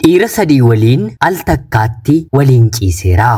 Dhiira sadii waliin al takkaatti waliin ciiseera.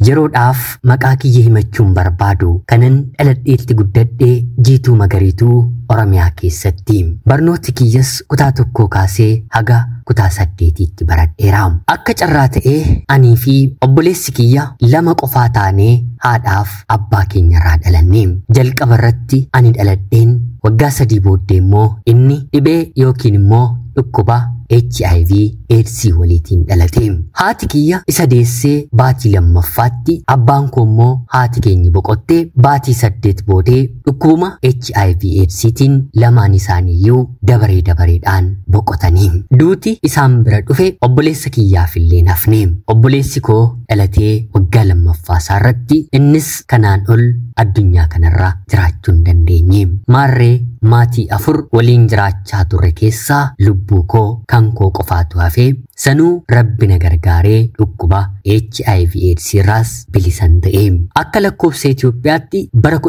Yeroodhaaf maqaa kiyya himachuun barbaadu kanan dhaladheetti guddadhee Jiituu Magariituu Oromiyaa keessatti. Barnooti kiyyas kutaa tokkoo kaasee haga kutaa saddeetiitti baradheera. Akka carraa ta'ee anii fi obboleessi kiyya lama qofaa taanee haadhaaf abbaa keenyarraa dhalanne. Jalqaba irratti ani dhaladheen waggaa 3 booddee immoo inni dhibee yookiin immoo dhukkuba HIV AIDS waliitiin dhalate. Haati kiyya isa deessee baatii lammaffaatti, abbaan koo immoo haati keenyi boqottee baatii 8 boodee dhukkubuma HIV AIDStiin lamaan isaaniiyyuu dabaree dabareedhaan boqotanii. Duuti isaan bira dhufe obboleessa kiyyaaf illee hafne. Obboleessi koo dhalatee waggaa lammaffaa isaarratti innis kanaan ol addunyaa kanarra jiraachuu hin dandeenye. Maarree maatii 4 waliin jiraachaa turre keessaa lubbuu koo kan koo qofaatu hafee sanuu rabbi na gargaaree dhukkuba HIV AIDS irraas bilisan ta'e. Akka lakkoofsa Itoophiyaatti bara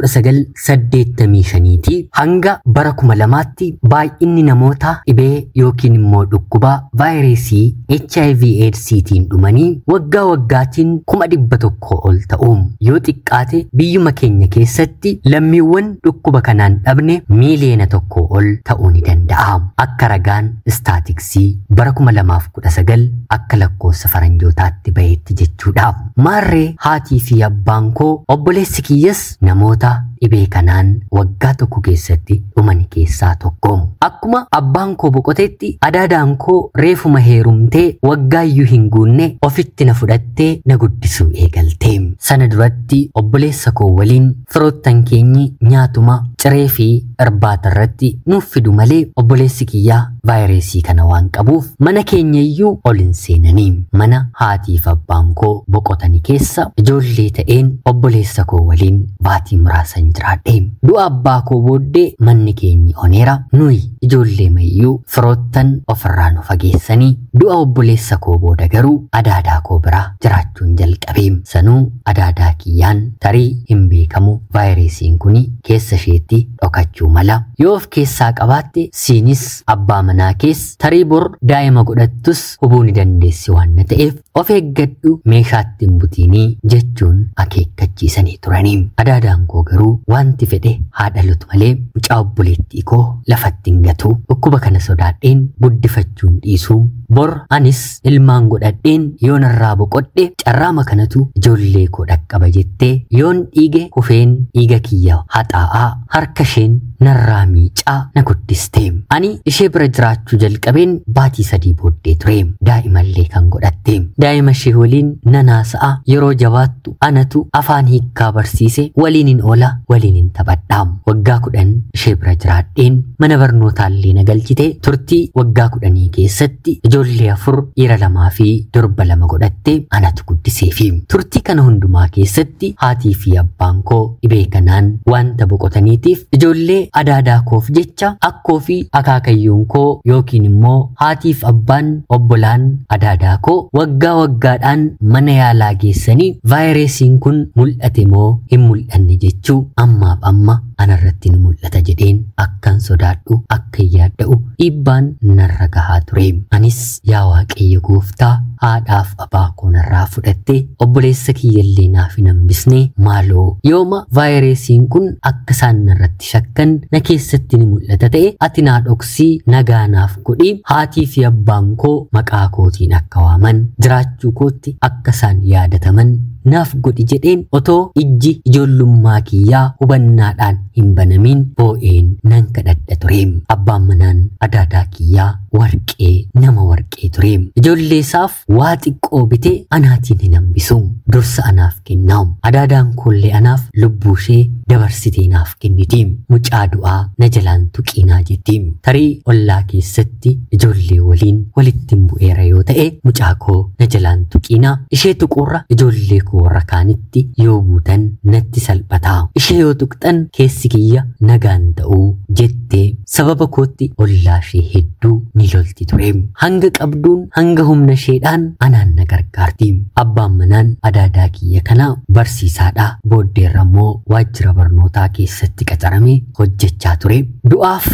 1985 hanga bara 2000tti baay'inni namoota dhibee yookiin immoo dhukkuba vaayirasii HIV AIDStiin dhumanii waggaa waggaatiin 100,000 ol ta'u. Yoo xiqqaate biyyuma keenya keessatti lammiiwwan dhukkuba kanaan dhabne miiliyoona 1 ol ta'uu ni danda'a. Akka ragaan istaatiksii bara 2019 akka lakkoofsa faranjootaatti bahetti jechuudha. Maarree haatii fi abbaan koo obboleessi kiyyas namoota dhibee kanaan waggaa tokko keessatti dhuman keessaa tokko. Akkuma abbaan koo boqotetti adaadaan koo reefuma heerumtee waggaayyuu hin guunne ofitti na fudhattee na guddisuu eegalte. Sana duratti obboleessa koo waliin firoottan keenyi nyaatuma ciree fi irbaata irratti nuuf fidu malee obboleessi kiyyaa vaayirasii kana waan qabuuf mana keenya iyyuu ol hin seenanii. Mana haatii fi abbaan koo boqotanii keessa ijoollee ta'een obboleessa koo waliin baatii muraasan jiraadhe. Du'a abbaa koo booddee manni keenyi oneera. Nuyi ijoollee mayyuu firoottan ofirraa nu fageessanii du'a obboleessa koo booda garuu adaadaa koo biraa jiraachuun jalqabe. Sanuu adaadaa kiyyaan tarii hin beekamu vaayirasiin kuni keessa isheetti dhokachuu mala. Yoo of keessaa qabaatte siinis abbaa manaa keessa tarii bor daa'ima godhattus hubuu ni dandeessi waan na ta'eef of eeggadhu meeshaatti hin butiinii jechuun akeekkachiisanii turanii. Adaadaan koo garuu wanti fedhe haa dhalatu malee mucaa obboleettii koo lafatti hin gatu. Dhukkuba kana sodaadheen guddifachuun dhiisuu bor anis ilmaan godhadheen yoon irraa boqodhe carraama kanatu ijoollee koo dhaqqaba jettee yoon dhiige kufeen dhiiga kiyya haxaa'aa harka isheen narraa miicaa na guddiste. Ani ishee bira jiraachuu jalqabeen baatii 3 booddee ture. Daa'imallee kan godhatte. Daa'ima ishee waliin nanaasa'a yeroo jabaattu anatu afaan hiikkaa barsiise waliin hin oola waliin hin taphadha. Waggaa 10 ishee bira jiraadheen mana barnootaallee na galchite. Turtii waggaa 10 keessatti ijoollee 4 dhiira 2 fi durba 2 godhatte anatu guddiseefi. Turtii kana hundumaa keessatti haatii fi abbaan koo dhibee kanaan wanta boqotaniitiif ijoollee adaadaa koof jecha akkoo fi akaakayyuun koo yookiin immoo haatiif abbaan obbolaan adaadaa koo waggaa waggaadhaan mana yaalaa geessanii vaayirasiin kun mul'ate moo hin mul'anne jechuu ammaaf amma anarratti ni mul'ata jedheen akkan sodaadhu akka yaadda'u dhiibbaan narra gahaa ture. Anis yaa Waaqayyo gooftaa haadhaaf abbaa koo narraa fudhatte obboleessa kiyyallee naaf hin hambisne maaloo yooma vaayirasiin kun akka isaan narratti shakkan na keessatti ni mul'ata ta'e ati naa dhoksii nagaa naaf godhi haatii fi abbaan koo maqaa kootiin akka waaman jiraachuu kootti akka isaan yaadataman naaf godhi jedheen otoo ijji ijoollummaa kiyyaa hubannaadhaan hin banamiin boo'een nan kadhadha ture. Abbaan manaan adaadaa kiyyaa warqee nama warqee ture. Ijoollee isaaf waa xiqqoo bitee anaatiin hin hambisu. Dursa anaaf kennaa. Adaadaan koollee anaaf lubbuu ishee dabarsitee naaf kenniti. Mucaa du'aa na jalaan tuqiinaa jetti. Tarii ollaa keessatti ijoollee waliin walitti hin bu'eera yoo ta'e mucaa koo na jalaan tuqiinaa ishee tuquurra ijoollee koo warra kaanitti yoo buutan natti salphataa. Ishee yoo tuqxan keessi kiyya nagaan ta'uu jettee sababa kootti ollaa ishee hedduu ni lolti ture. Hanga qabduun hanga humna isheedhaan anaan na gargaarti. Abbaan manaan adaadaa kiyya kanaa barsiisaadha. Booddeerra immoo waajjira barnootaa keessatti qacaramee hojjechaa ture. Du'aaf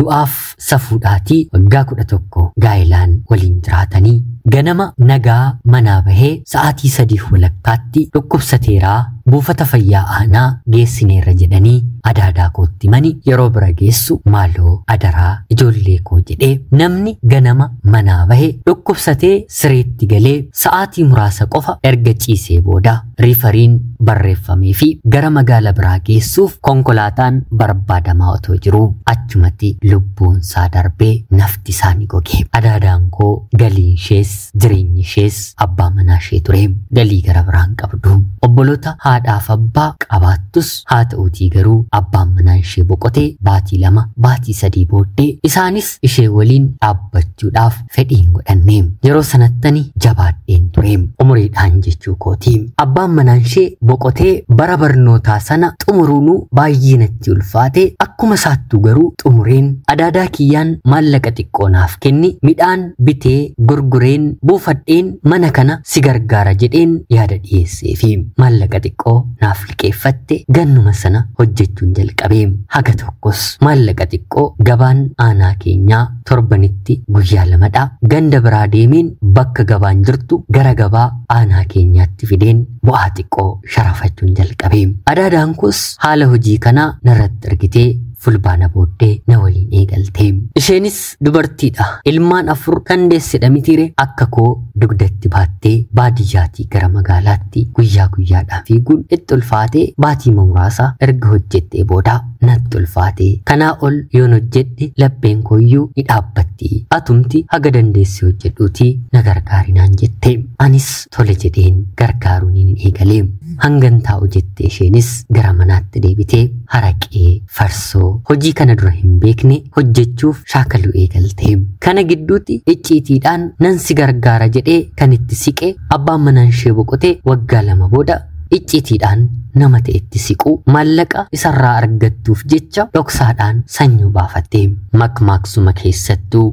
du'aaf safuudhaatii waggaa 11 gaa'ilaan waliin jiraatanii ganama nagaa manaa bahee sa'aatii 3:30 dhukkubsateeraa buufata fayyaa aanaa geessineerra jedhanii adaadaa kootti mani yeroo bira geessu maaloo adaraa ijoollee koo jedhee namni ganama manaa bahe dhukkubsatee sireetti galee sa'aatii muraasa qofa erga ciisee booda riifariin barreeffamee fi gara magaala biraa geessuuf konkolaataan barbaadamaa otoo jiruu achumatti lubbuun isaa darbee nafti isaa ni goge. Adaadaan koo galiin ishees jireenyi ishees abbaa manaa ishee ture. Galii gara biraan qabdu. Obboloota haadhaaf abbaa qabaattus haa ta'uutii garuu abbaan manaa ishee boqotee baatii 2 baatii 3 booddee isaanis ishee waliin dhaabbachuudhaaf fedhiin godhanne. Yeroo sanattani jabaadheen ture. Umuriidhaan jechuu kooti. Abbaan manaa ishee boqotee bara barnootaa sana xumuruunuu baay'ee natti ulfaate. Akkuma isaattuu garuu xumureen adaadaa kiyyaan maallaqa xiqqoo naaf kenni midhaan bitee gurgureen buufadheen mana kana si gargaara jedheen yaada dhiyeesseefi maallaqa xiqqoo naaf liqeeffatte gannuma sana hojjechuun jalqabee haga tokkos maallaqa xiqqoo gabaan aanaa keenyaa torbanitti guyyaa 2dha ganda biraa deemeen bakka gabaan jirtu gara gabaa aanaa keenyaatti fideen bu'aa xiqqoo sharafachuun jalqabee. Adaadaan koos haala hojii kanaa narratti argitee fulbaana booddee na waliin eegalte. Isheenis dubartiidha. Ilmaan 4 kan deessedha mitiire akka koo dugdatti baattee baadiyyaatii gara magaalaatti guyyaa guyyaadhaan fiiguun itti ulfaatee baatii muraasa erga hojjettee booda natti ulfaate. Kanaa ol yoon hojjedhe lapheen kooyyuu ni dhaabbatti. Atumti haga dandeesse hojjedhuutii na gargaarinaan jette. Anis tole jedheen gargaaruun ni eegale. Hangan taa'u jette isheenis gara manaatti deebitee haraqee farsoo hojii kana dura hin beekne hojjechuuf shaakaluu eegalte. Kana gidduutti icciitiidhaan nan si gargaara jedhee kan itti siqe abbaan manaan ishee boqotee waggaa 2 booda icciitiidhaan nama ta'etti siqu maallaqa isarraa argattuuf jecha dhoksaadhaan sanyuu baafatte. Makmaaksuma keessattuu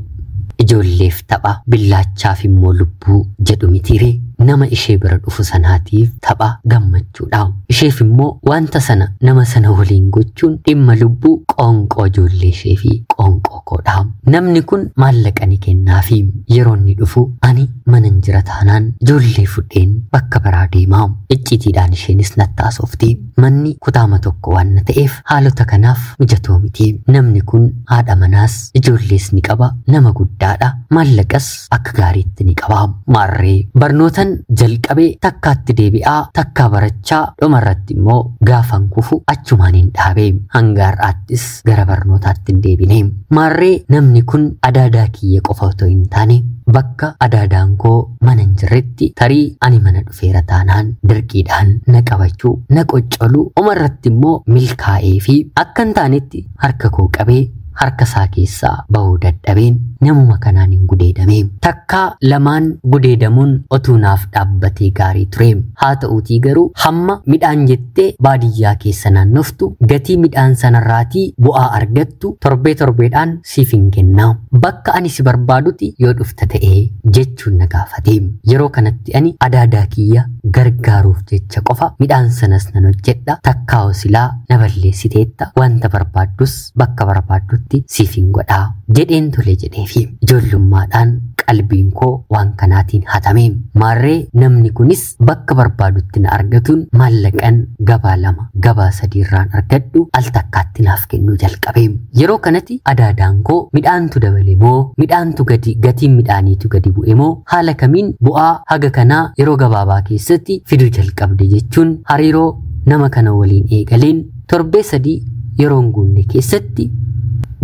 ijoolleef tapha billaachaaf immoo lubbuu jedhu mitiire nama ishee bira dhufu sanaatiif tapha gammachuudha. Isheef immoo wanta sana nama sana waliin gochuun dhimma lubbuu qoonqoo ijoollee ishee fi qoonqoo koodha. Namni kun maallaqa ni kennaafi yeroo inni dhufu ani mana hin jira taanaan ijoollee fudheen bakka biraa deema. Icciitiidhaan isheenis nattaasofti. Manni kutaama tokko waan na ta'eef haalota kanaaf mijatoo miti. Namni kun haadha manaas ijoollees ni qaba, nama guddaadha, maallaqas akka gaariitti ni qaba. Maarree barnootan jalqabee takkaatti deebi'aa takkaa barachaa dhumarratti immoo gaafan kufu achumaan hin dhaabe. Hanga har'aattis gara barnootaatti hin deebine. Maarree namni kun adaadaa kiyya qofa otoo hin taane bakka adaadaan koo mana hin jirretti tarii ani mana dhufeera taanaan dirqiidhaan na qabachuu na qoccoluu umarratti immoo milkaa'ee fi akka hin taanetti harka koo qabee harka isaa keessaa bahuu dadhabeen namuma kanaan hin gudeedame. Takkaa lamaan gudeedamuun otuu naaf dhaabbatee gaarii ture. Haa ta'uutii garuu hamma midhaan jettee baadiyyaa keessa naannoftu gatii midhaan sanarraatii bu'aa argattu torbee torbeedhaan siif hin kenna. Bakka ani si barbaadutti yoo dhufta ta'ee jechuun na gaafate. Yeroo kanatti ani adaadaa kiyya gargaaruuf jecha qofa midhaan sanas nan hojjedha. Takkaa silaa na balleessiteetta wanta barbaaddus bakka barbaaddutti siif hin godhaa jedheen tole jedheefi ijoollummaadhaan qalbiin koo waan kanaatiin hatame. Maarree namni kunis bakka barbaadutti na argatuun maallaqan gabaa 2 gabaa 3 irraan argadhu al takkaatti naaf kennuu jalqabe. Yeroo kanatti adaadaan koo midhaantu dabale moo midhaantu gadi gatiin midhaaniitu gadi bu'e moo haala kamiin bu'aa haga kanaa yeroo gabaabaa keessatti fiduu jalqabde jechuun hariiroo nama kana waliin eegaleen torbee 3 yeroon guunne keessatti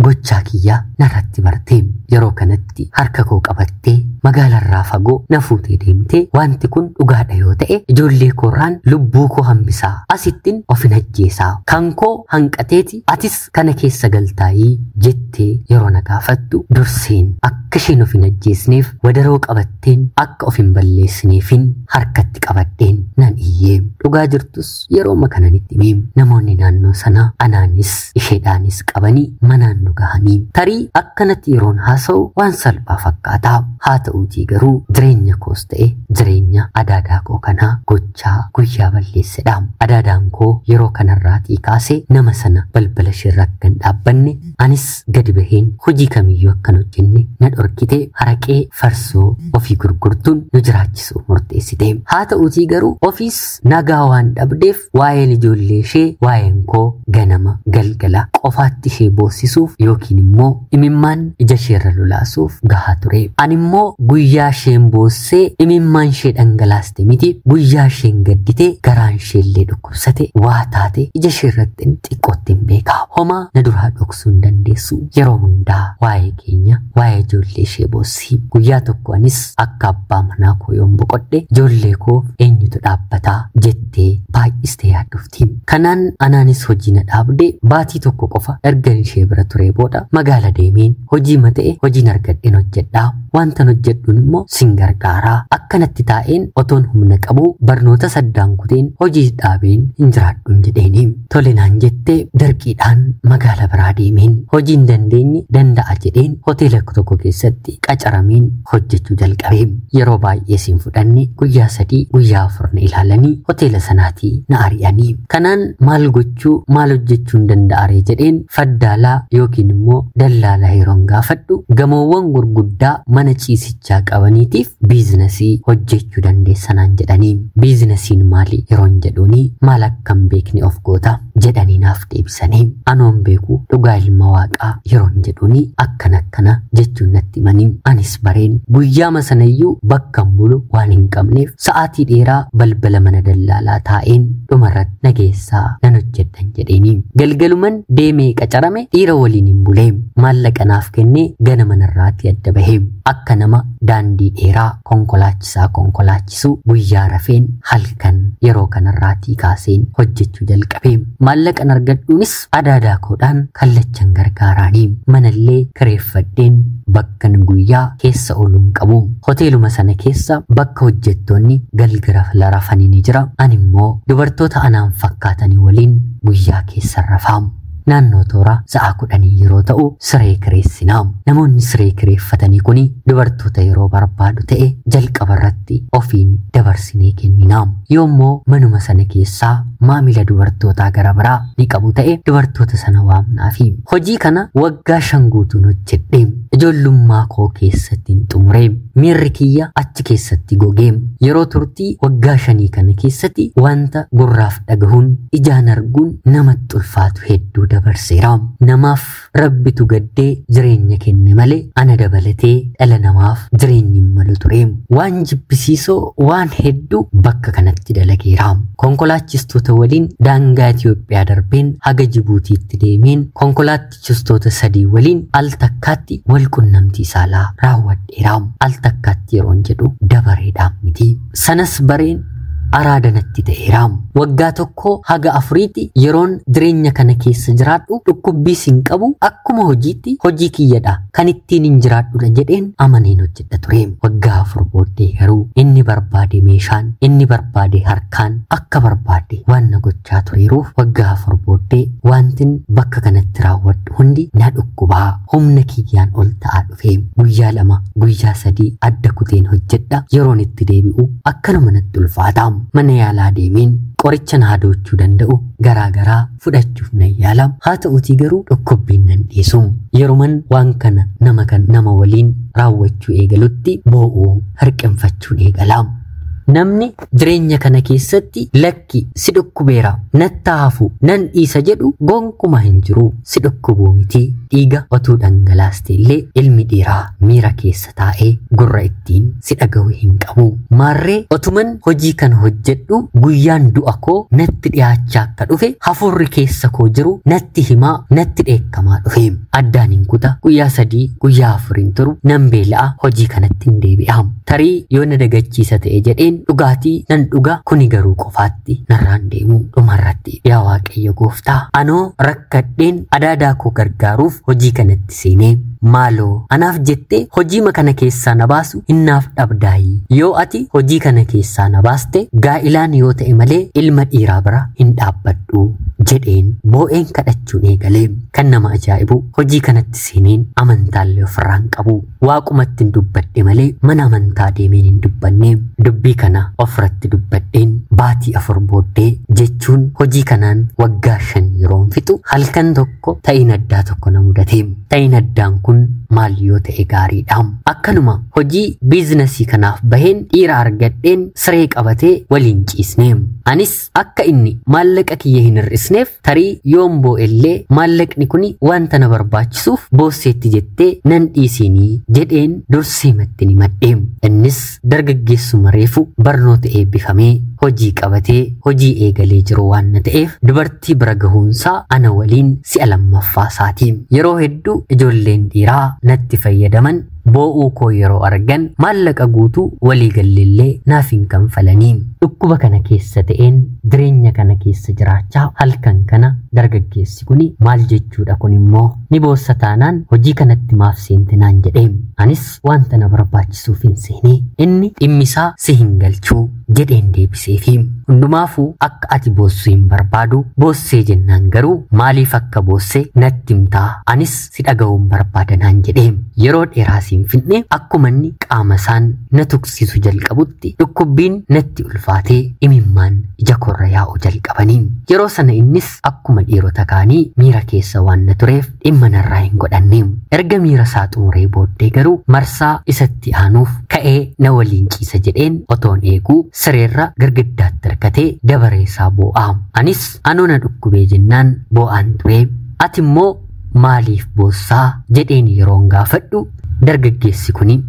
gochaa kiyyaa narratti barte. Yeroo kanatti harka koo qabattee magaalarraa fagoo na fuutee deemtee wanti kun dhugaadha yoo ta'e ijoollee koorraan lubbuu koo hambisaa asittiin of hin ajjeesaa kan koo hanqateeti atis kana keessa galtaayii jettee yeroo na gaafattu durseen akka isheen of hin ajjeesneef wadaroo qabatteen akka of hin balleessineefin harkatti qabadheen nan iyyee. Dhugaa jirtus yerooma kananitti himee namoonni naannoo sanaa anaanis isheedhaanis qabanii manaan nu gahanii. Tarii akkanatti yeroon haasa'u waan salphaa fakkaata. Haa ta'uutii garuu jireenya koos ta'e jireenya adaadaa koo kanaa gochaa guyyaa balleessedha. Adaadaan koo yeroo kanarraatii kaasee nama sana balbala isheerra akka hin dhaabbanne anis gadi gadi baheen hojii kamiyyuu akkan hojjenne na dhorkite. Haraqee farsoo ofii gurgurtuun nu jiraachisuu murteessite. Haa ta'uutii garuu ofiis nagaa waan dhabdeef waa'een ijoollee ishee waa'een koo ganama galgala qofaatti ishee boossisuuf yookiin immoo imimmaan ija isheerra lolaasuuf gahaa ture. Ani immoo guyyaa isheen boossee imimmaan ishee dhangalaaste miti, guyyaa isheen gaddite garaan isheellee dhukkubsate waa taate ija isheerratti xiqqootti hin beekaa. Homaa na duraa dhoksuu hin dandeessu. Yeroo hundaa waa'ee keenya waa'ee ijoollee ishee boossi. Guyyaa tokko anis akka abbaa manaa koo yoon boqodhe ijoollee koof eenyutu dhaabbataa jettee baay'istee yaaddofti. Kanaan anaanis hojii na dhaabde. Baatii tokko qofa ergan ishee bira turee booda magaala deemeen hojii mata'e hojiin argadheen hojjedhaa. Wantan hojjedhuun immoo sin gargaaraa. Akkanatti taa'een otoon humna qabu barnoota saddaan kuteen hojii dhaabeen hin jiraadhuun jedheeni. Tole naan jettee darqiidhaan magaala biraa deemeen hojii hin dandeenye danda'a jedheen hoteela tokko keessatti qacarameen hojjechuu jalqabe. Yeroo baay'ee siin fudhanne, guyyaa 3 guyyaa 4 na ilaalanii hoteela sanaatii na ari'anii. Kanaan maal gochuu maal hojjechuu hin danda'aree jedheen faddaalaa yookiin immoo dallaalaa yeroon gaafadhu gamoowwan gurguddaa mana ciisichaa qabaniitiif biizinasii hojjechuu dandeessanaan jedhanii. Biizinasiin maali yeroon jedhuuni maal akkam beekne of goota jedhanii naaf deebisanii. Anoon beeku dhugaa ilma waaqaa yeroon jedhuuni akkana akkana jechuun natti himanii. Anis bareen guyyaama sanayyuu bakka bulu waan hin qabneef sa'aatii dheeraa balbala mana dallaalaa taa'een dhumarratti nageessaa nan hojjedhan jedheeni. Galgaluman deemee qacarame dhiira waliin hin bulee maallaqa naaf kennee gana manarraatii adda bahee akka nama daandii dheeraa konkolaachisaa konkolaachisu guyyaa rafeen halkan yeroo kanarraatii kaaseen hojjechuu jalqabe. Maallaqan argadhuunis adaadaa koodhaan kallachan gargaaraanii manallee kireeffadheen bakkan guyyaa keessa ooluun qabu. Hoteeluma sana keessa bakka hojjettoonni galgala rafanii ni jira. Ani immoo dubartoota anaan fakkaatanii waliin guyyaa keessa rafaa. Naannoo toora sa'a 10 yeroo ta'u siree kireessinaa. Namoonni siree kireeffatanii kuni dubartoota yeroo barbaadu ta'e jalqaba irratti ofiin dabarsinee kenninaa. Yoommoo manuma sana keessaa maamila dubartootaa gara biraa ni qabu ta'e dubartoota sana waamnaafi. Hojii kana waggaa 5 guutuun hojjedhe. Ijoollummaa koo keessatti hin xumure. Miirri kiyya achi keessatti gogee. Yeroo turtii waggaa 5 kana keessatti wanta gurraaf dhagahuun ijaan arguun namatti ulfaatu hedduu dabarseera. Namaaf rabbitu gaddee jireenya kenne malee ana dabalatee dhala namaaf jireenyi hin malu ture. Waan jibbisiisoo waan hedduu bakka kanatti dalageera. Konkolaachistoota waliin daangaa Itoophiyaa darbeen haga Jibuutiitti deemeen konkolaachistoota 3 waliin al takkaatti wal qunnamtii saalaa raawwadheera. Al takkaatti yeroon jedhu dabareedhaan miti. Sanas bareen araada natti ta'eera. Waggaa 1 haga 4tti yeroon jireenya kana keessa jiraadhu dhukkubbiis hin qabu, akkuma hojiitti hojii kiyyadha kan ittiin hin jiraadhudha jedheen amaneen hojjedha ture. Waggaa 4 booddee garuu inni barbaade meeshaan, inni barbaade harkaan akka barbaade waan na gochaa tureeruuf waggaa 4 booddee wantin bakka kanatti raawwadhu hundi na dhukkubaa humna kiyyaan ol ta'aa dhufe. Guyyaa 2 guyyaa 3 adda kuteen hojjedha. Yeroon itti deebi'u akkanuma natti ulfaata. Mana yaalaa deemeen qoricha na hadochuu danda'u garaa garaa fudhachuuf nan yaala. Haa ta'uutii garuu dhukkubbiin nan dhiisu. Yeroman waan kana nama waliin raawwachuu eegalutti boo'uu harqinfachuun eegala. Namni jireenya kana keessatti lakki si dhukkubeera natti hafu nan dhiisa jedhu gonkumaa hin jiru. Si dhukkubuu miti dhiiga otuu dhangalaaste illee ilmi dhiiraa miira keessa taa'ee gurra ittiin si dhaga'u hin qabu. Maarree otuman hojii kana hojjedhu guyyaan du'a koo natti dhiyaachaa akka dhufe hafuurri keessa koo jiru natti himaa natti dheekkamaa dhufe. Addaan hin kuta guyyaa 3 guyyaa 4 hin turu nan beela'a hojii kanatti hin deebi'a. Tarii yoo na dagachiisa ta'e jedheen dhugaatii nan dhuga, kuni garuu qofaatti narraan deemu. Dhumarratti yaa Waaqayyo gooftaa anoo rakkadheen adaadaa koo gargaaruuf hojii kanatti seenee Maaloo anaaf jettee hojii kana keessaa na baasu hinnaaf dhabdaayi. Yoo ati hojii kana keessaa na baaste gaa'ilaan yoo ta'e malee ilma dhiiraa bira hin dhaabbadhu jedheen boo'een kadhachuun eegalee. Kan nama ajaa'ibu hojii kanatti seeneen amantaallee ofirraa hin qabu. Waaqumatti hin dubbadhe malee mana amantaa deemeen hin dubbanne. Dubbii kana ofirratti dubbadheen baatii 4 booddee jechuun hojii kanaan waggaa 5 yeroon fixu halkan tokko ta'iin addaa tokko na mudate. Ta'iin addaan kun maal yoo ta'e gaariidha. Akkanuma hojii biizinasii kanaaf baheen dhiira argadheen siree qabatee waliin ciisne. Anis akka inni maallaqa kiyya hin hir'isneef tarii yoon boo'ellee maallaqni kun wanta na barbaachisuuf boosseetti jettee nan dhiisinii jedheen dursee matti ni madhe. Innis dargaggeessuma reefu barnoota eebbifamee hojii qabatee hojii eegalee jiru waan na ta'eef dubartii bira gahuunsaa ana waliin si'a lammaffaa isaati. Yeroo hedduu ijoolleen dhiiraa natti fayyadaman boo'uu koo yeroo argan maallaqa guutuu walii galleellee naaf hin kanfalanii. Dhukkuba kana keessa ta'een jireenya kana keessa jiraachaa halkan kana dargaggeessi kuni maal jechuudha kun immoo ni boossa taanaan hojii kanatti maaf seente naan jedhee. Anis wanta na barbaachisuuf hin seenee inni dhimmisaa si hin galchuu jedheen deebiseefi. Hundumaafuu akka ati boossu hin barbaadu, boossee jennaan garuu maaliif akka boosse natti himtaa, anis si dhaga'uun barbaada naan jedhee. Yeroo dheeraa siin finne akkuma inni qaama isaan na tuqsiisu jalqabutti dhukkubbiin natti ulfaatee imimmaan ija korra yaa'u jalqabanii. Yeroo sana innis akkuma dhiirota kaanii miira keessa waan na tureef dhimma narraa hin godhanne. Erga miira isaa xumuree booddee garuu marsaa isatti aanuuf ka'ee na waliin ciisa jedheen otoon eeguu sireerra girgiddaatti hirkatee dabaree isaa boo'aa. Anis anoo na dhukkubee jennaan boo'aan ture. Ati immoo maaliif boossaa jedheen yeroon gaafadhu dargaggeessi kuni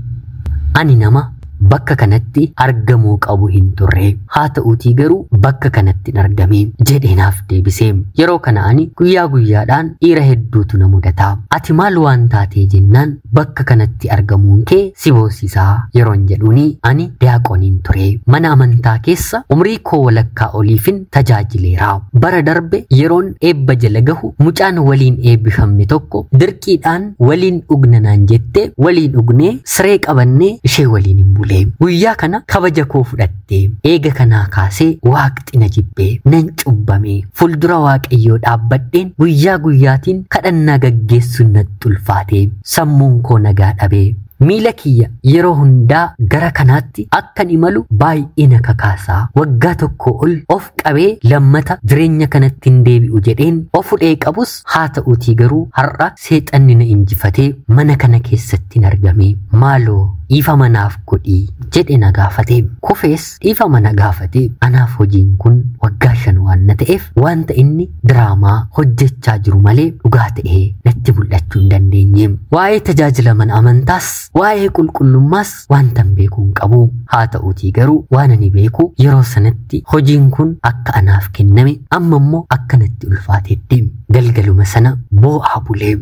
ani nama bakka kanatti argamuu qabu hin turre, haa ta'uutii garuu bakka kanatti hin argame jedheenaaf deebisee. Yeroo kana ani guyyaa guyyaadhaan dhiira hedduutu na mudata. Ati maal waan taatee jennaan bakka kanatti argamuun kee si boosisaa yeroon jedhuuni ani diyaaqoniin ture. Mana amantaa keessa umrii koo walakkaa oliifin tajaajileera. Bara darbe yeroon eebba jala gahu mucaan waliin eebbifamne tokko dirqiidhaan waliin dhugna naan jette, waliin dhugnee siree qabannee ishee waliin hin bulle. Guyyaa kana kabaja koo fudhatte. Eega kanaa kaasee waaqni na jibbee nan cubbame. Fuuldura waaqayyoo dhaabbadheen guyyaa guyyaatiin kadhannaa gaggeessuun natti ulfaate. Sammuun koo nagaa dhabee miila kiyya yeroo hundaa gara kanaatti akkan imalu baay'ee na kakaasaa. Waggaa tokko ol of qabee lammata jireenya kanatti hin deebi'u jedheen of hudhee qabus haa ta'uutii garuu har'a seexanni na injifatee mana kana keessatti hin argame. Maaloo dhiifama naaf godhii jedhe na gaafate. Kufees dhiifama na gaafate. Anaaf hojiin kun waggaa 5 waan na ta'eef wanta inni diraamaa hojjechaa jiru malee dhugaa ta'ee natti mul'achuu hin dandeenye. Waa'ee tajaajila mana amantaas waa'ee qulqullummaas wanta hin beeku hin qabu. Haa ta'uutii garuu waan ani beeku yeroo sanatti hojiin kun akka anaaf kenname amma immoo akka natti ulfaatetti galgaluma sana boo'aa bulee.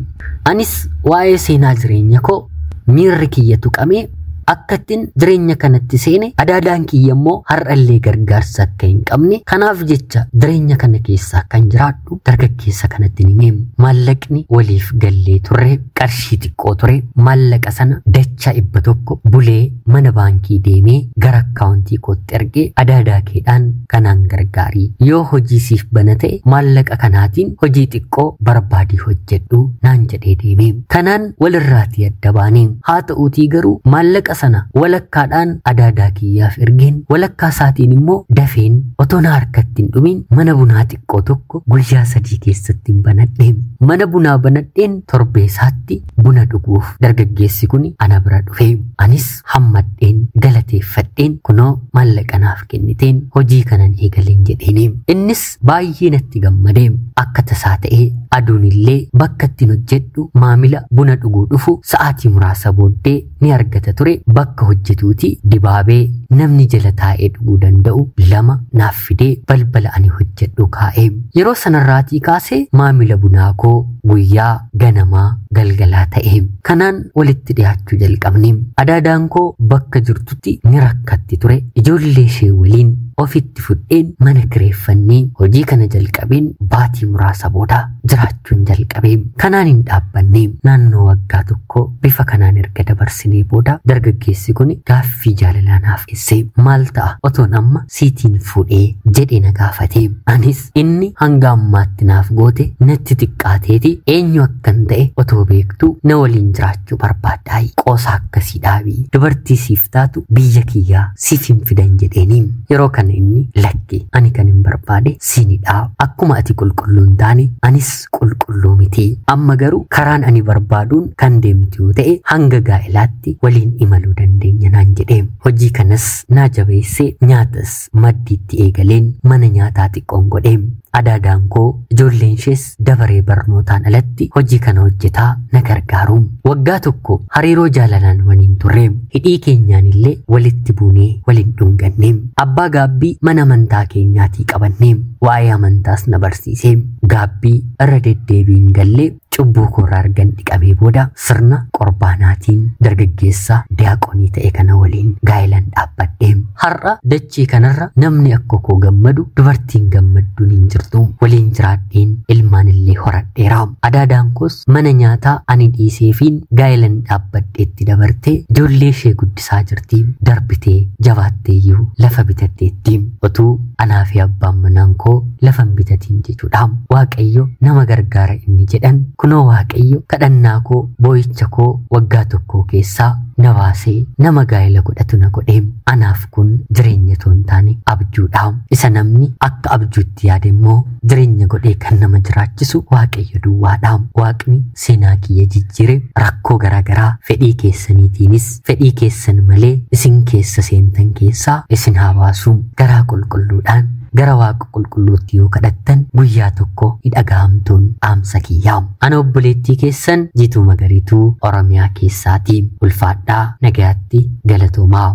Anis waa'ee seenaa jireenya koo miirri kiyya tuqamee akkattiin jireenya kanatti seene adaadaan kiyya immoo har'allee gargaarsa akka hin qabne kanaaf jecha jireenya kana keessa akkan jiraadhu dargaggeessa kanatti ni himeemu. Maallaqni waliif gallee turre qarshii xiqqoo ture. Maallaqa sana dachaa 100 bulee mana baankii deemee gara akkaawuntii kootti ergee adaadaa keedhaan kanaan gargaarii yoo hojii siif bana ta'e maallaqa kanaatiin hojii xiqqoo barbaadii hojjedhu naan jedhee deeme. Kanaan walirraatii adda baane. Haa ta'uutii garuu maallaqa sana walakkaadhaan adaadaa kiyyaaf ergeen walakkaa isaatiin immoo dafeen otoo na harkatti hin dhumin mana bunaa xiqqoo tokko guyyaa 3 keessatti hin banadhe. Mana bunaa banadheen torbee isaatti buna dhuguuf dargaggeessi kun ana bira dhufe. Anis hammadheen galateeffadheen kunoo maallaqa naaf kenniteen hojii kanan eegaleen jedheeni. Innis baay'ee natti gammade. Akka tasaa ta'ee aduun illee bakka ittiin hojjedhu maamila buna dhuguu dhufu sa'aatii muraasa booddee ni argata ture. Bakka hojjetuuti dibaabee namni jala taa'ee dhuguu danda'u 2 naaf fidee balbala ani hojjedhu kaa'e. Yeroo sanarraatii kaasee maamila bunaa koo guyyaa ganamaa galgalaa ta'e. Kanaan walitti dhiyaachuu jalqabne. Adaadaan koo bakka jirtutti ni rakkatti ture. Ijoollee ishee waliin ofitti fudheen mana kireeffannee hojii kana jalqabeen baatii muraasa booda jiraachuun jalqabe. Kanaan hin dhaabbanne. Naannoo waggaa tokko bifa kanaan erga dabarsinee booda dargaggeessi kun gaaffii jaalalaa naaf dhiyeesse. Maal ta'a otoon amma siitiin fuudhee jedhee na gaafate. Anis inni hanga ammaatti naaf goote natti xiqqaateeti eenyu akkan ta'e otoo beektuu na waliin jiraachuu barbaaddaa, qoosa akkasii dhaabii dubartii siif taatu biyya kiyyaa siif hin fidan jedheeni. Yeroo kana inni lakki ani kan hin barbaade siinidha, akkuma ati qulqulluu hin taane anis qulqulluu miti, amma garuu karaan ani barbaaduun kan deemtu yoo ta'e hanga gaa'ilaatti waliin imaluu dandeenya naan jedhe. Hojii kanas naa jabeessee nyaatas maddiitti eegaleen mana nyaataa xiqqoon godhe. Adaadaan koo ijoolleen ishees dabaree barnootaan alatti hojii kana hojjetaa na gargaaru. Waggaa tokko hariiroo jaalalaan waliin turre. Hidhii keenyaan illee walitti buunee waliin dhunganne. Abbaa gaabbii mana amantaa keenyaatii qabanne. Waa'ee amantaas na barsiise. Gaabbii irra deddeebiin gallee cubbuu koorraa argan dhiqamee booda sirna qurbaanaatiin dargaggeessa diyaaqonii ta'e kana waliin gaa'ilan dhaabbadhe. Har'a dachee kanarra namni akka koo gammadu dubartiin gammadduun hin jirtu. Waliin jiraadheen ilmaan illee horadheera. Adaadaan koos mana nyaataa ani dhiiseefiin gaa'ilan dhaabbadheetti dabartee ijoollee ishee guddisaa jirti. Darbitee jabaatteeyyuu lafa bitatteetti. Otuu anaa fi abbaan manaan koo lafa hin bitatiin jechuudha. Waaqayyo nama gargaara inni jedhan kunoo Waaqayyo kadhannaa koo boo'icha koo waggaa tokko keessaa na baasee nama gaa'ela godhatu na godhe. Anaaf kun jireenya otoo hin taane abjuudha. Isa namni akka abjuutti yaade immoo jireenya godhee kan nama jiraachisu Waaqayyo duwwaadha. Waaqni seenaa kiyya jijjiire rakkoo garaagaraa fedhii keessaniitiinis fedhii keessan malee isin keessa seentan keessaa isin haa baasu. Garaa qulqulluudhaan gara Waaqa qulqulluutti yoo kadhattan guyyaa tokko ni dhaga'amtuun dhaamsa kiyyaa. Ana obboleettii keessan Jiituu Magariituu Oromiyaa keessaati. Ulfaadhaa, nagayaatti, galatoomaa.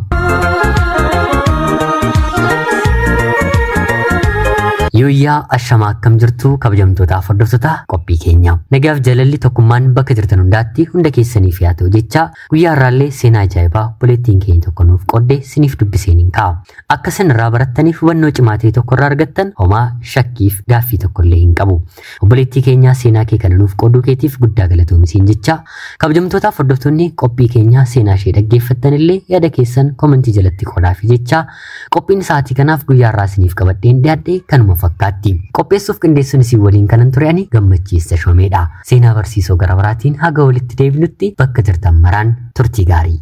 Yooyyaa ashamaa akkam jirtu kabajamtootaaf hordoftoota qophii keenya. Nagaaf jaalalli tokkummaan bakka jirtan hundaatti hunda keessaniif haa ta'u jecha guyyaa har'aallee seenaa ajaa'ibaa obboleettiin keenya tokko nuuf qoodde siniif dubbiseen hin kaa'u. Akka isin irraa barattaniif hubannoo cimaa ta'e tokko irraa argattan homaa shakkiif gaaffii tokko illee hin qabu. Obboleettii keenya seenaa kee kana nuuf qooduu keetiif guddaa galatoomi jecha kabajamtootaaf hordoftoonni qophii keenya seenaa ishee dhaggeeffattan illee yaada keessan komentii jalatti qoodaafi jecha qophiin sa'aatii kanaaf guyyaa har'aa isiniif qabadheen dhiyaadhe kanuma fakkaatti. Qopheessuuf qindeessuun isin waliin kanan ture ani Gammachiisa Shomeedha. Seenaa barsiisoo gara biraatiin haga walitti deebinutti bakka jirtan maraan turtii gaarii.